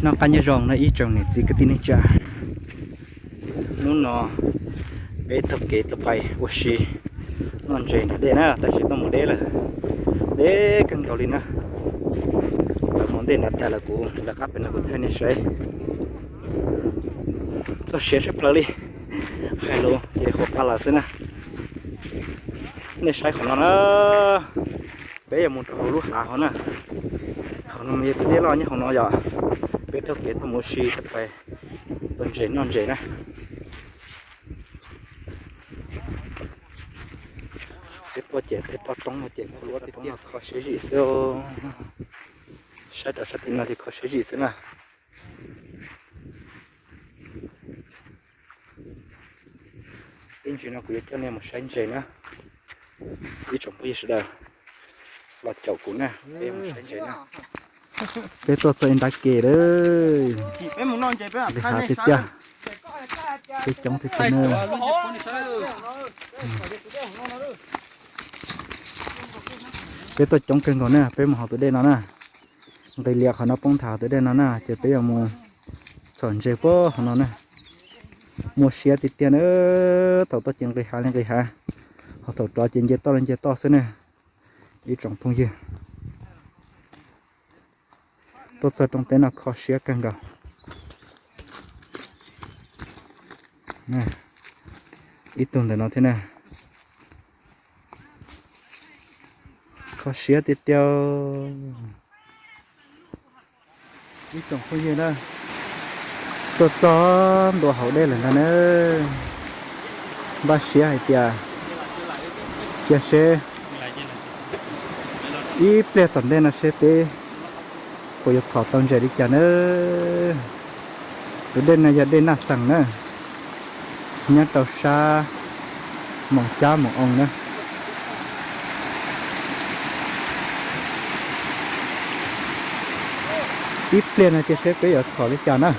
Noj qab nyob zoo no ib tsoom niam txiv kwv tij neej tsa. Hnub no peb taug kev tuaj pais ua si noj ntses nram dej na, tab sis tuaj mus deb lawm, deb kawg nkaus li na. Lawv mus ntej nrad tag lawm, kuv lawv qab pem no kuv thaij nej saib. Txog siav siab plaws li, hais lus ces hauv qab lawm xwb na. Nej saib qhov no na, peb yuav mus rau hauv lub hav hauv na. Qhov no yog tus dej loj nyob hauv no yom. Peb taug kev tuaj mus ua si tuaj pais tua ntses noj ntses na. Peb tuaj ces tej toj roob no ces kuj tiag tiag kho siab zim xwb. Saib rau sab tim no ces kho siab zim xwb na. Ib ntsis no kuv yuav coj nej mus saib ntses na. Ib tsoom phooj ywg sawv daws los caum kuv na, peb mus saib ntses na. Peb tuaj txog ib nrab ke lawm. Nqis hav tiag tiag. Peb coob tiag tiag na. Peb tuaj coob kawg nkaus na, peb mus hauv tus dej no na. Nqis lias qhov no poob nthav tus dej no na, ces peb yuav mus txhom ntses puag hauv no na. Muaj siab tiag tiag na, thaum tuaj ces nqis hav li nqis hav, ho thaum rov ces nce toj li nce toj xwb na. Ib tsoom phooj ywg, tuaj txog rooj teb no kho siab kawg nkaus. Ib tug ntawm no thiab na. Kho siab tiag tiag. Ib tsoom phooj ywg na, tuaj txog ntua hauv dej lawm ntag na. Npaj siab hais tias cia seb ib pliag tom ntej no seb peb puas yuav txhom tau ntses li cas na. Tus dej no yog dej Naj Xeem na, nyob rau sab Moos Cab Moos Oo na. Ib pliag no cia seb peb yuav txhom li cas na.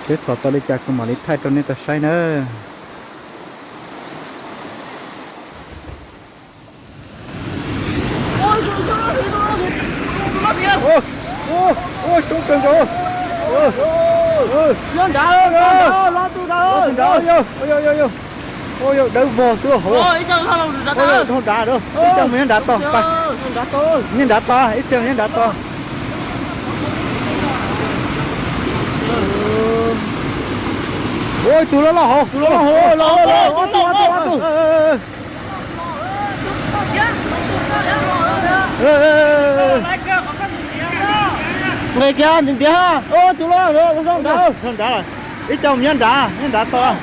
Peb txhom tau li cas kuv mam li thaij rau nej tau saib na. Coob kawg nkaus. Nyob nrad, nyob nrad, nyob nrad, yog, yog, yog, yog. Ua yog dawb vog xwb hauv. Dhau nrad, ib txhia mus nyob nrad tod, nyob nrad tod, ib txhia mus nyob nrad tod. Ua tus loj loj hauv, tus loj loj hauv, los, los, los, ob tug, ob tug, ob tug. Nqis kiag ntiav ntiav, ua tus loj loj, dhau nrad, ib co mus nyob nrad, nyob nrad tod.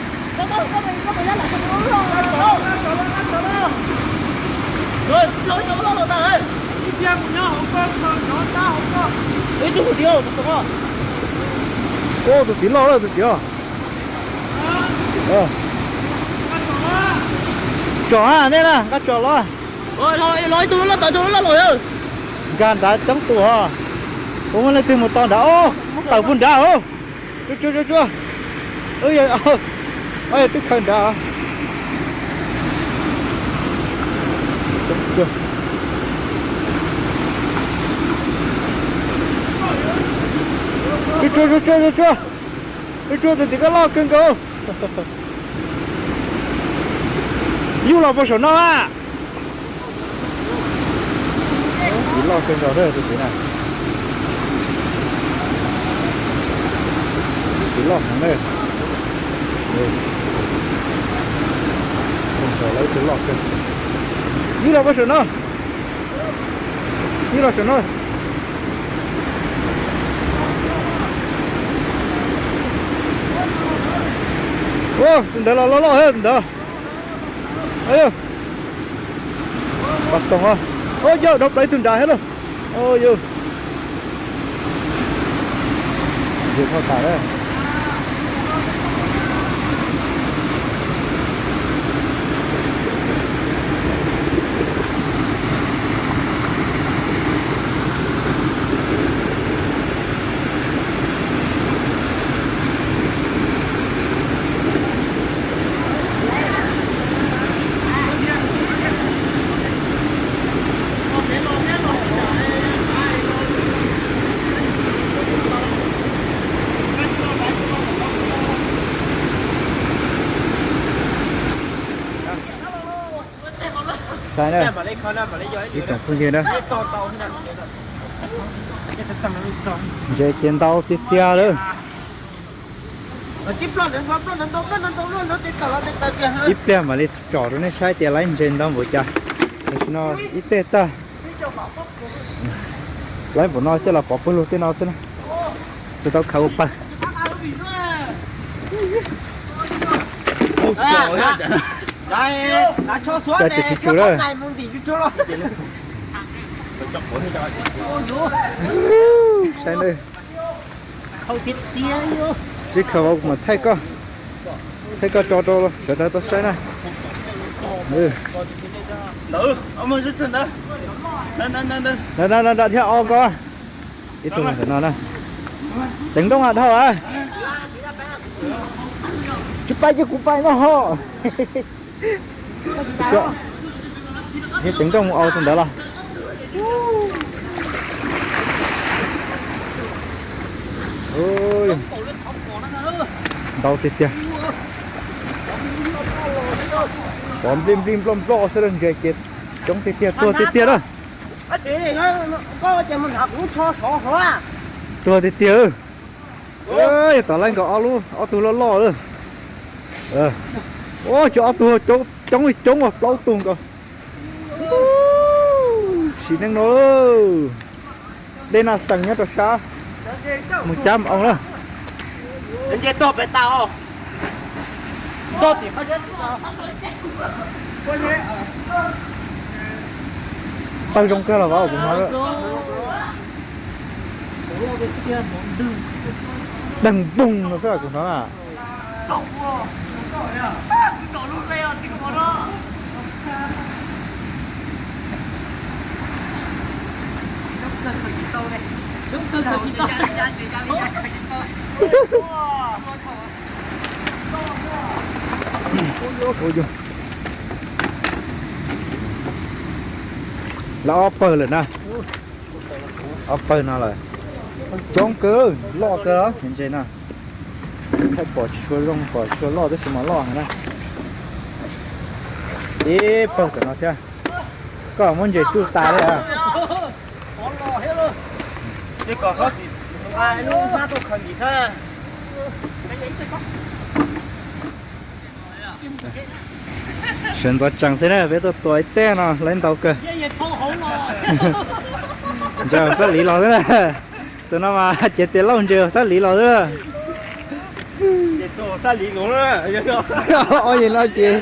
Ua tus txiv loj loj tus txiv. Tsom a, nej na, nqa tsom los. Nkag nrad coob tus os. Puas muaj leej twg mus tos nrad os, tawm puag nrad os. Tsuag tsuag tsuag tsuag. Yog twb khaws nrad. Tsuag tsuag tsuag tsuag tsuag. Tsuag tsuag, tus tim ko loj kawg nkaus. Yug los puag saum no a. Tim loj kawg nkaus tus tim na. Tim loj heev na. Tus saum lawv tus loj kawg. Yug los puag saum no. Yug los saum no. Ua, tus ntawd los loj loj thiab tus ntawd. Pas xoom os. Ua yog dhau plaws ib tug nrad thiab lauj. Ua yog. Ntses thauj tas lawm. Saib na, ib tsoom phooj ywg na, ntses ces ntau tiag tiag lawm. Ib pliag mam li tsom rau nej saib tias lawv ntses ntau npaum cas. Tam sim no ib teg tag, lawv npaum no coj los pov pawg lug tej no xwb na. Tus tau khaws ua pawg. Cov tis tsis tsum lawm. Saib na. Tsis khaws mas thaij koj, thaij koj tso rau sawv daws tau saib na. Nram dhia o ko. Ib tug no na. Teev Ntooj a dhau a. Tsis pais ces kuv pais no ho. Thiab Teev Ntooj mus au tus ntawd los. Ntau tiag tiag. Pov nplij nplij nploj nploj xwb, ntses ces coob tiag tiag, tuag tiag tiag na. Tuag tiag tiag. Yog tom lawv nkaus ob lub, ob tug loj loj lawm. Ua cas ob tug coob li coob uas plaub tug nkaus. Sim neej no dej noj xees nyob rau sab, mus cab mus oo lawm. Pawg zoo kawg los vauv, kuv hnov. Deeg npoog no xwb kuv hnov na. Lawv ob pawg lawm na. Ob pawg no lawm. Coob kawg, loj kawg ntses no. Thaij pom tsis tshua zoo, pom tsis tshua loj tab sis mas loj heev na. Ib pawg tom no thiab. Koj muab ntses tsuj tas li a. Sawv ntxov tsees xwb na, peb tuaj tua ib teg no lawv ntau kawg. Ntses Xab Lis los xwb na. Tus no mas ces tias lauj, ntses Xab Lis los xwb. Ob yim no ces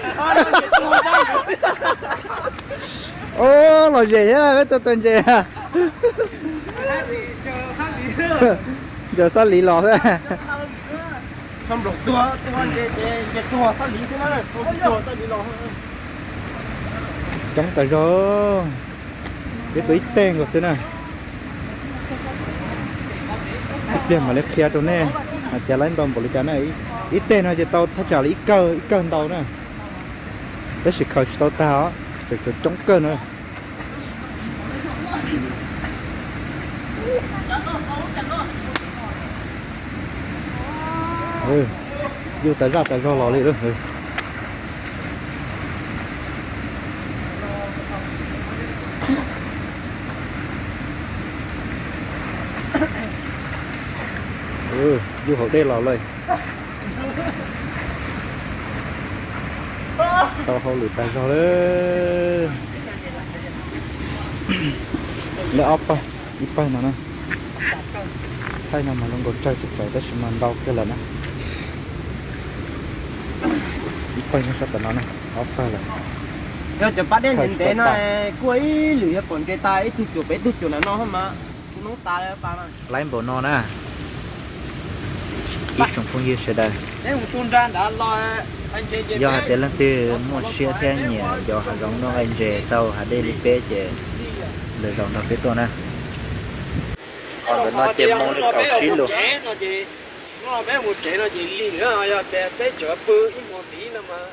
o, los zem thiab peb tuaj tua ntses. Ntses Xab Lis los xwb. Coob tas zog. Peb tua ib teg nkaus xwb na. Ib pliag mam li qhia rau nej hais tias lawv ntau npaum li cas na. Ib teg no ces tau thaj tsam li ib kawg, ib kawg ntau na. Tab sis khaws tsis tau tag os, tseem tshuav coob kawg na. Yuj tas zaj tas zog los li lawm. Yuj hauv dej los lawm. Tau hauj lwm tas zog lawm. Lawv ob pawg, ib pawg no na. Thaij no mas zoo nkaus tsawg tsawg tab sis mas ntau kawg lawm na. Ib pawg nyob sab tom no na, ob pawg lawm. Yog cov pab dej ntev ntev no kuj ib lwm yog pom ntses tas ib tug cuam pem ib tug cuam nram no mas kuv noob tas tas na. Laib npaum no na. Ib tsoom phooj ywg sawv daws, yog hais tias leej twg muaj siab thiab nyiam yos hav zoov noj nqaij ntses tau hav dej li peb ces lwm zaus nrog peb tuaj na. Qhov ntawm no ces moo li kaum tsib lus. Peb mus tsev no ces lig na, yog tias peb tseem pw ib hmos ntxiv no mas